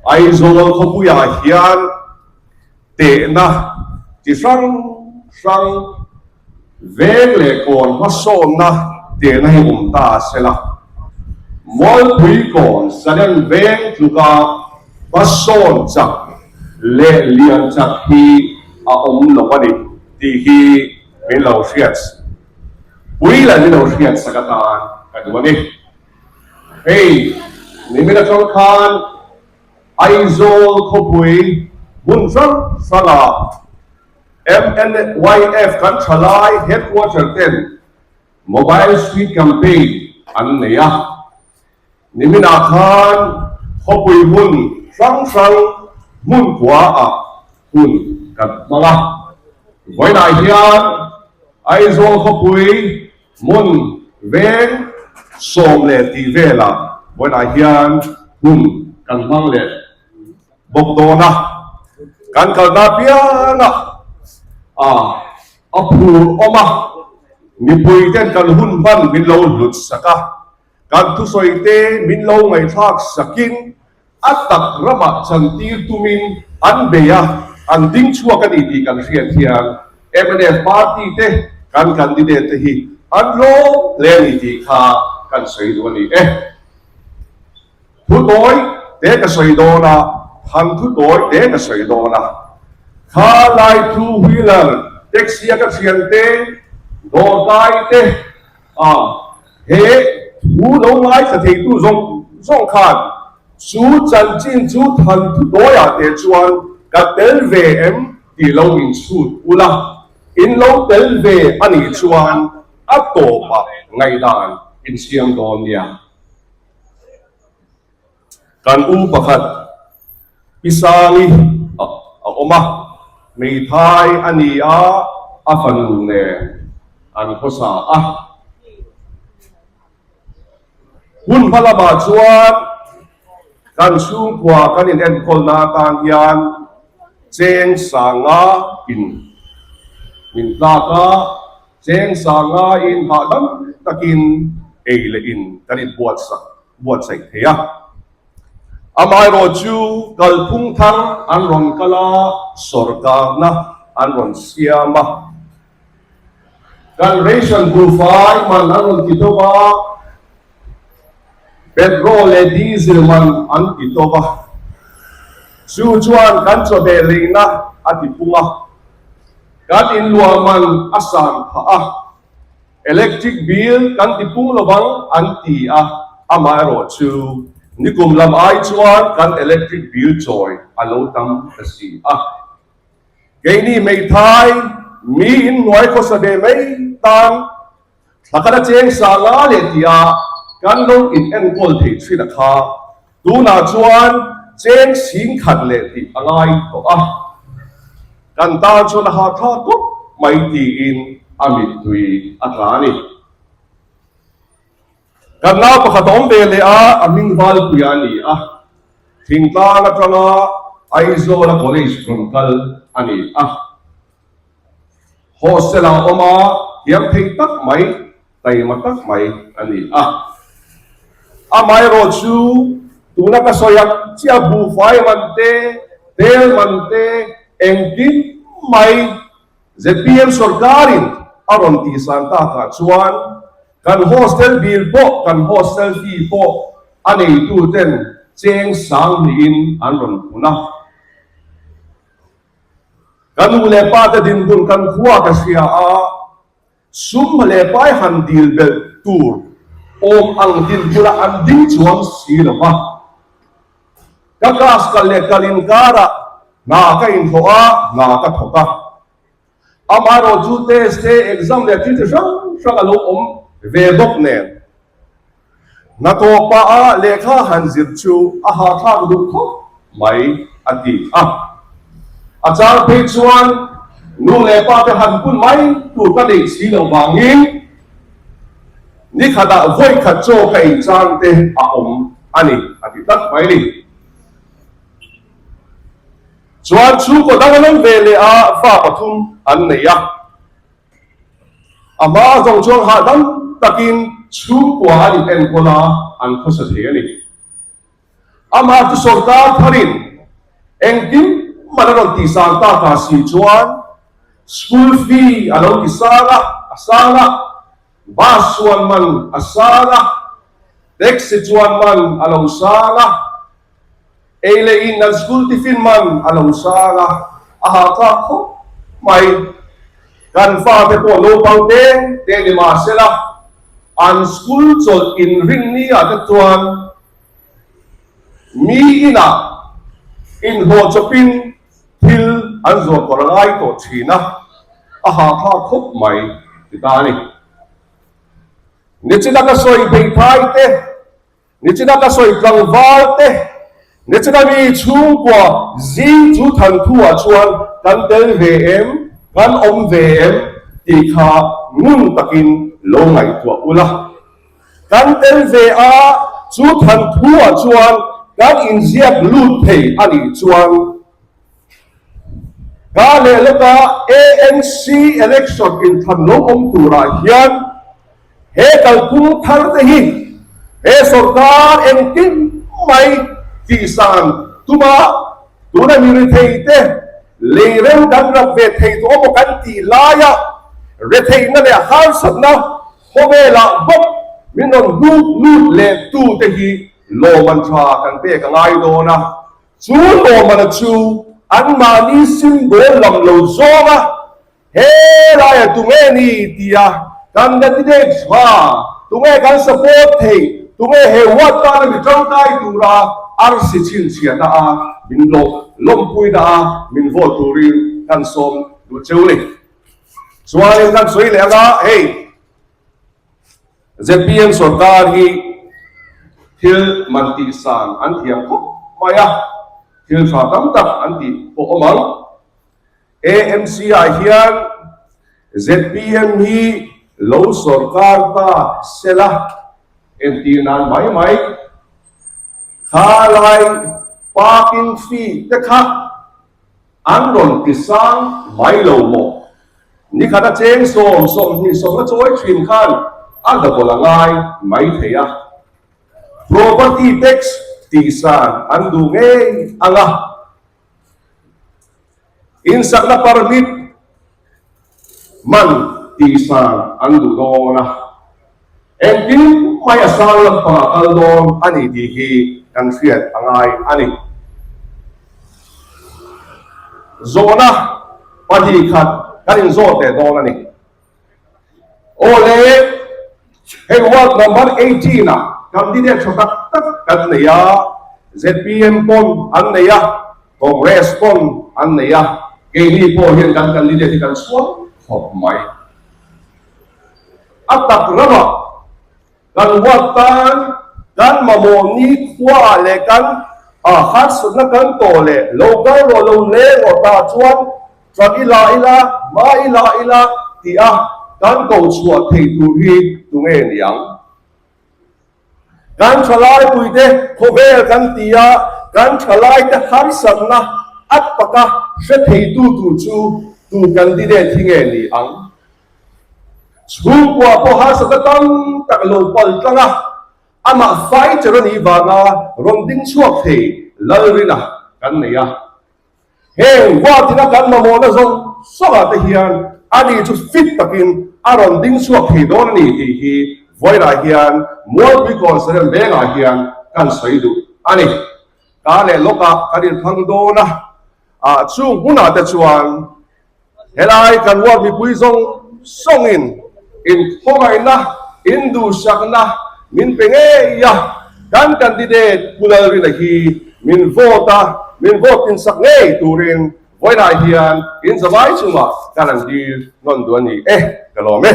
Aizawl khawpuiah hian tehna chi hrang hrang veng leh kawn hmasawnna tehna hi awm ta a sela. Mualpui kawn Salem veng tluka hmasawn chak leh lian chak hi a awm lo a ni tih hi min lo hriat pui leh min lo hriat sak atan ka duh a ni. Hei, nimin atang khan Aizawl khawpui hmun hrang hrangah MNYF kan thalai headquarter ten Mobile Street Campaign an nei a. Niminah khan khawpui hmun hrang hrang hmun kuaah hun kan hmang a. Vawiinah hian Aizawl khawpui Hmun veng sawm leh tih velah vawiinah hian hun kan hmang leh bawk dawn a, kan kalna apiangah a a phur awm a, mipui ten kan hun hman min lo hlut sak a, kan thusawi te min lo ngaihthlak sakin A tak ramah chantir tumin an bei a, an ding chhuak a ni tih kan hriat hian mnf party te kan candidate te hi an lawm hle a ni tih kha kan sawi duh a ni e. Thu tawi te ka sawi dawn a, han thu tawi te ka sawi dawn a. Kha lai two wheeler taxi a ka thiante dawrkai te A, he thu lo ngaithla theitu zawng zawng khan chu chanchin chu than thu tawiah te chuan ka tel ve em tih lo inchhut ula, in lo tel ve a nih chuan a tawpah ngaihdan insiam dawn nia. Kan u pakhat Pi Sangi a awm a, hmeithai a ni a, a fanu nen an khawsa a. Hun hma lamah chuan kan chhungkua kan inenkawlna atan hian cheng sanga in min tlak a, cheng sanga in hahdam takin ei leh in kan inbuatsak. buatsaih thei a. Amaherawh chu kalphung thar an rawn kal a, sawrkarna an rawn siam a. Kan ration buhfai man an rawn ti tawp a, petrol leh diesel man an ti tawp a. Chu chuan kan chawhmeh leina a ti pung a, kan inluah man a san phah a. Electric bill kan ti pung lovang an ti a, amaherawh chu nikum lam ai chuan kan electric bill chawi a lo tam ta si a. Keini hmeithai mi inhnuai khawsa ve mai tan thla khat a cheng sa nga leh tia kan lo in enkawl thei thin a kha tunah chuan cheng sing khat leh tih a ngai tawh a. Kan tan chuan a hahthlak khawp mai tiin a mittui a tla a ni. Kan nau pakhat a awm ve leh a, a hming Valpuia a ni a, thingtlang atanga Aizawla college rawn kal a ni a. Hostel ah a awm a, thiam thei tak mai, taima tak mai a ni a. Amaherawh chu tuna ka sawi ang chiah buhfai man te, tel man te, engtin mai zpm sorkarin a rawn tihsan takah chuan kan hostel bill pawh, kan hostel fee pawh a neituten cheng sang hnihin an rawn phun a. Ka nu leh pa te dinhmun kan khua ka hria a, sum leh pai han dil belh tur awm ang dinhmunah an ding chuang si lo va. Ka class kal leh kal inkarah hna ka inhlawh a, hna ka thawk a. Amaherawhchu test te, exam leh thil chi hrang hrang a lo awm ve bawk nen. Hnathawh pah a lehkha han zir chu a hahthlak duh khawp mai a ti a. A chang phei chuan nu leh pa te han pun mai tur ka neih si loh vangin ni khatah vawi khat chaw ka ei chang te a awm a ni a ti tlat mai ni. Chuan chhungkaw dang an awm ve leh a, fa pathum an nei a. A hma zawng chuan hahdam takin chhungkua an inenkawl a, an khawsa thei a ni. Amah chu sorkar tharin engtin man a rawn tihsang ta ta si chuan school fee a lo ti sang a, a sang a, bus chuan man a sang a, taxi chuan man a lo sang a, ei leh in an school tiffin man a lo sang a, a hahthlak khawp mai. Kan fate pawh naupang te te ni mahsela an school chawlh inrinni ah te chuan Mi inah inhlawh chawpin thil an zawh kawr a ngai tawh thin a, a hahthlak khawp mai ti ta a ni. Nichina ka sawi hmeithai te, nichina ka sawi tlangval te, nichina mi chhungkua zing chu thanthu-ah chuan kan tel ve em, kan awm ve em tih kha ngun takin lo ngaihtuah ula. Kan tel ve a, chu than thuah chuan kan inziak lut thei a nih chuan ka leh lawka ANC election inthlan lo awm turah hian he kalphung thar te hi he sorkar engtin mai tihsan tuma tuna mi rethei te leirem kan rak ve thei tawh emaw kan tih laia retheihna leh harsatna Khawvelah bawk min rawn hnuk lut leh tute hi lawman tha kan pek a ngai dawn a, chu lawmana chu anmahni symbol lam lo zawng a, helaia tunge ni tia kan candidate tha, tunge kan support thei, tunge he ward tana mi tangkai tura arsi chhinchhiahna a min lawmpuina a min vote turin kan sawm duh cheu ni. Chuanin kan sawi leh anga hei zpm sorkar hi thil man tih san an thiam khawp mai a, thil tha tam tak an tih pawh awm ang. AMC ah hian zpm hi lo sorkar ta sela entir nan mai mai kha lai parking fee te kha An rawn ti sang mai lo maw? Nikhat a cheng sawm 20 sawmna chawi thin khan a double a ngai mai thei a. Property tax tihsan an duh ngei ang a. Insakna permit Man tihsan an duh dawn a, engtin mai a sang lampangah kal dawn a ni tih hi kan hriat a ngai a ni. Zawhna 2 khat kan inzawt leh dawn a ni. Aw le, hei ward number 18 ah candidate tha tak tak kan nei a, zpm pawn an nei a, Congress pawn an nei a, keini pawh hian kan candidate hi kan chhuang khawp mai. A tak ramah kan ward tan kan mamawh ni khuaah leh kan harsatna kan tawh leh lo kal rawh lo leng rawh tah chuan Ṭan i la ila, hma i la ila tih a kan ko chhuah thei tur hi tunge niang? Kan ṭhalaipuite khawvel kan ti a, kan ṭhalaite harsatna a taka hre theitu tur chu tu candidate hi nge ni ang? Chhungkua pawh harsatna tam tak lo pal tlang a, amah fighter a nih vanga rawn ding chhuak thei Lalrina kan nei a. Heng huatina kan mamawhna zawng zawngah te hian ani chu fit takin a rawn ding chhuak thei dawn a ni tih hi vawiinah hian Mualpui Kawnserem vengah hian kan sawi duh a ni. Ka leh lawkah kan inthlang dawn a, ah chung hunah te chuan Helai kan ward mipui zawng zawngin inkhawngaihna, induhsakna min pe ngei a, kan candidate Pu Lalrina hi min vote a, min vote tinsak ngei turin vawiinah hian in zavai chungah kan han dil nawn duh a ni e, ka lawm e.